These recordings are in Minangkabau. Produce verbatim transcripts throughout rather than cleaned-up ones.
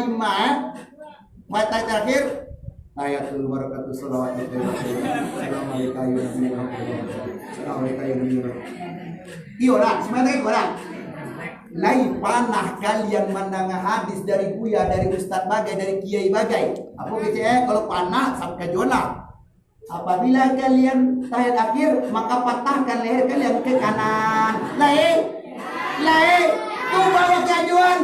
lima, eh. Fatihah terakhir. Ayatul barakatuh, salawat. Assalamualaikum warahmatullahi wabarakatuh. Assalamualaikum warahmatullahi wabarakatuh. Iyolah, sebenarnya kurang. Lai panah kalian mandanga hadis dari buya, dari ustaz bagai, dari kiai bagai? Apo kecek, eh, kalau panah, sampai jualah. Apabila kalian tahiyat akhir, maka patahkan leher kalian ke kanan. Lai? Lai? Tu baru kajuan.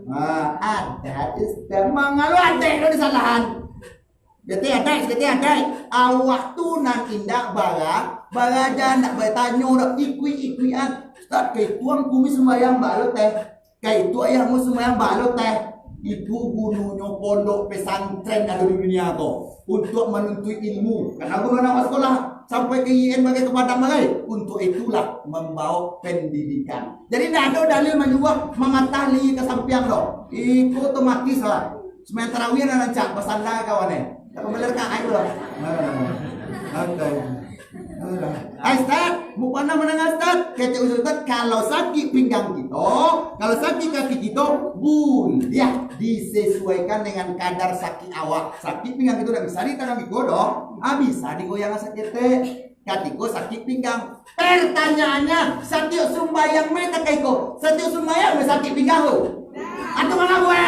Ah, ada, Ustaz. Mangalu ada tu disalahan. Jadi ada, jadi ada. Awak tu nan indak bara-, baraja, ndak batanyo, ndak ikuik-ikuikan. Ustaz, kaituan kumis sembahyang balo teh. Kaituan ayahmu sembahyang balo teh. Itu gunonyo pondok pesantren ado di dunia ko. Untuk menuntut ilmu. Karena guru anak sekolah sampai ke I N bagai ke Padang bagai. Untuk itulah membawa pendidikan. Jadi ndak ado dalil manyuruah mamatah lili ka sampiang doh. Iko otomatis lah. Sembahyang tarawih nan rancak, basanda kawan eh. Tak pembeli rakaat tu lah. Nah, santai. Nah. Ai, Ustaz, mukana mana Ustaz? Kecek Ustaz, kalau sakit pinggang kita, kalau sakit kaki kita, buliah disesuaikan dengan kadar sakit awak. Sakit pinggang kita ndak bisa di tangan iko doh. Ah, bisa digoyang saketek. Katiko sakit pinggang. Pertanyaannya, satiok sumbayang meh tak iko? Satiok sumbayang meh sakit pinggang tu? Atau mana buat?